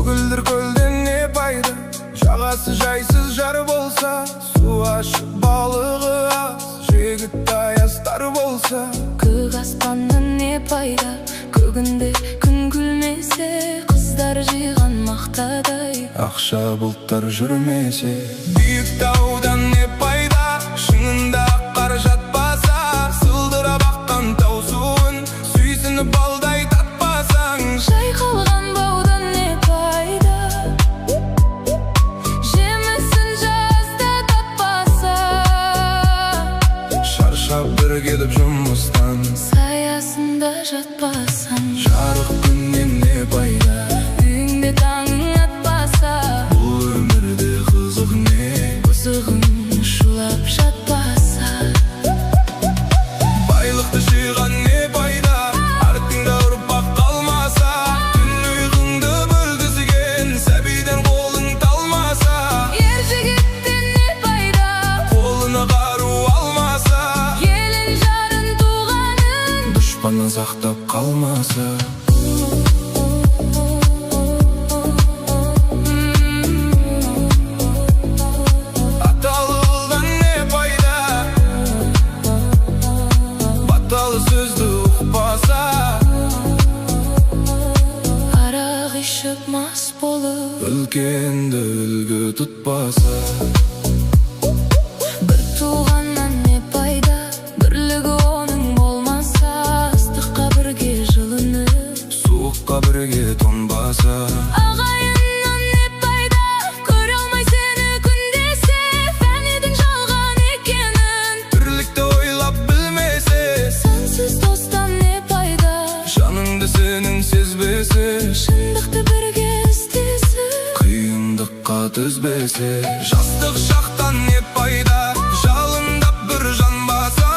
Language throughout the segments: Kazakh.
Көгілдір көлден не пайда, жағасы жайсыз жар болса? Су ащы, балығы аз, жігіт аястар болса. Көк аспаннан не пайда, көгінде күн күлмесе? Қыздар жиған мақтадай, ақша бұлттар жүрмесе. Биік таудан не пайда, шыңында қар жатпаса? Сылдырап аққан тау суын сүйсініп балдай татпасаң. Жайқалған баудан не пайда, жемісін жазда таппаса? Шаршап бір келіп жұмыстан, саясында жатпасаң. Жарық күннен не пайда, үйіңде таңың атпаса? Бұл өмірде қызық не, бұзығың шулап жатпаса? Байлықты жиған не пайда, артыңда ұрпақ қалмаса? Түн ұйқыңды бөлгізген сәбиден қолың талмаса. Ер жігіттен не пайда, қолына қару алмаса, елін, жарын, туғанын дұшпаннан сақтап қалмаса. Аталы ұлдан не пайда, баталы сөзді ұқпаса? Арақ ішіп мас болып, үлкенді үлгі тұтпаса. Бір туғаннан не пайда, бірлігі оның болмаса? Ыстыққа бірге жылынып, суыққа бірге тоңбаса. Ағайыннан не пайда, көре алмай сені күндесе? Фәнидің жалған екенін тірлікті ойлап білмесе. Сансыз достан не пайда, жаныңды сенің сезбесе. Шындықты бірге іздесіп, қиындыққа төзбесе. Жастық шақтан не пайда, жалындап бір жанбаса?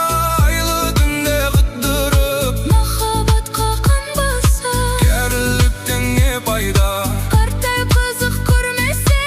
Айлы түнде қыдырып, махаббатқа қанбаса. Кәріліктен не пайда, қартайып қызық көрмесе?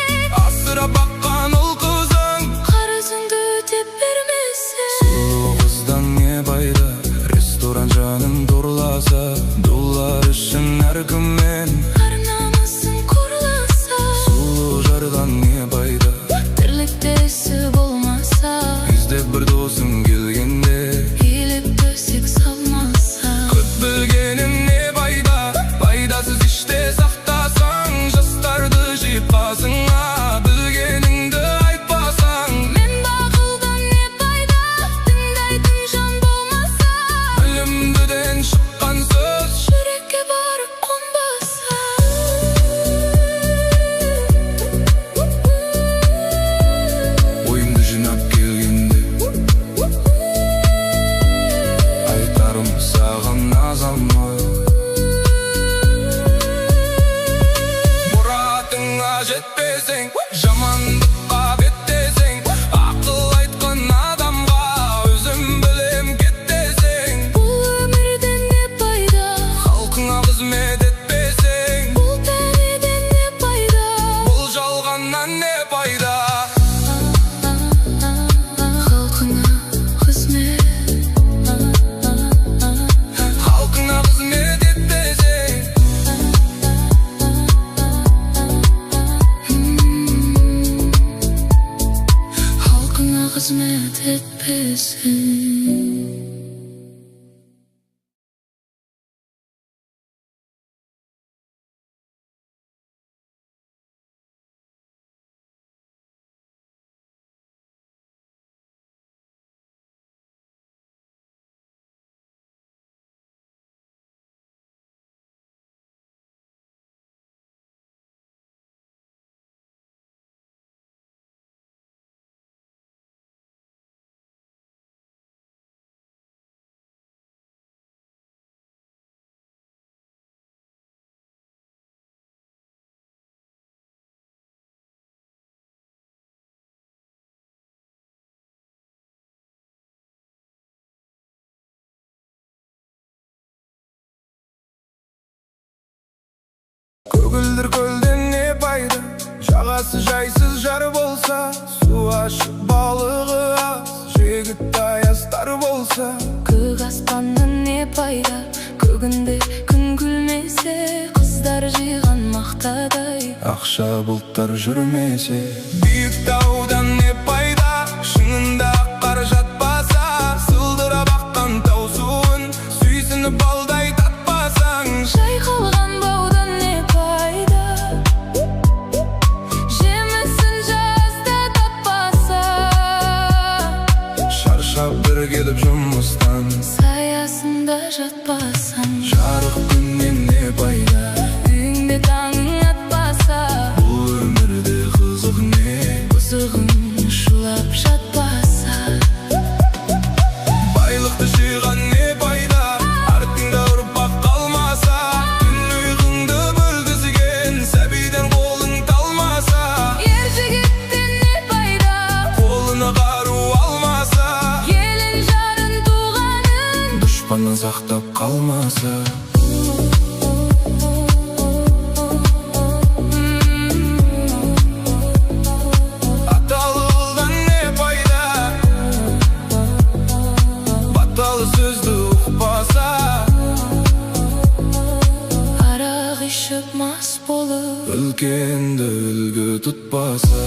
Асырап баққан ұл қызың қарызыңды өтеп бермесе. Сұлу қыздан не пайда, ресторан жанын торласа? Доллар үшін әркіммен ар намысын қорласа. Сұлу жардан не пайда, тірлікте ісі болмаса? Іздеп бір досың келгенде, иіліп төсек салмаса. Көп білгенің не пайда, пайдасыз іште сақтасаң? Жастарды жиып қасыңа, білгеніңді айтпасаң. Мен бақылдан не пайда, тыңдайтын жан болмаса? Білімдіден шыққан сөз жүрекке барып қонбаса. Ойымды жинап келгенде, айтарым саған азамат: мұратыңа жетпесең, жамандыққа беттесең, ақыл айтқан адамға өзім білем кет десең, бұл өмірден не пайда, халқыңа қызмет етпесең, бұл тәнеден не пайда, бұл жалғаннан не пайда? Халқыңа қызмет, халқыңа қызмет етпесең, халқыңа қызмет етпесең. Көгілдір көлден не пайда, жағасы жайсыз жар болса? Су ащы, балығы аз, жігіт аястар болса. Көк аспаннан не пайда, көгінде күн күлмесе? Қыздар Жұлдыздар жиған мақтадай. Ақша бұлттар жүрмесе. Биік таудан не пайда, шыңында қар жатпаса? Сылдырап аққан тау суын сүйсініп балдай татпасаң. Жайқалған баудан не пайда, жемісін жазда таппаса? Шаршап бір келіп жұмыстан, саясында жатпасаң. Жарық күннен не пайда, үйіңде таңың атпаса? Бұл өмірде қызық не, бұзығың шулап жатпаса? Байлықты жиған не пайда, артыңда ұрпақ қалмаса? Түн ұйқыңды бөлгізген сәбиден қолың талмаса. Ер жігіттен не пайда, қолына қару алмаса, елін, жарын, туғанын дұшпаннан сақтап қалмаса. Аталы ұлдан не пайда, баталы сөзді ұқпаса? Арақ ішіп мас болып, үлкенді үлгі тұтпаса.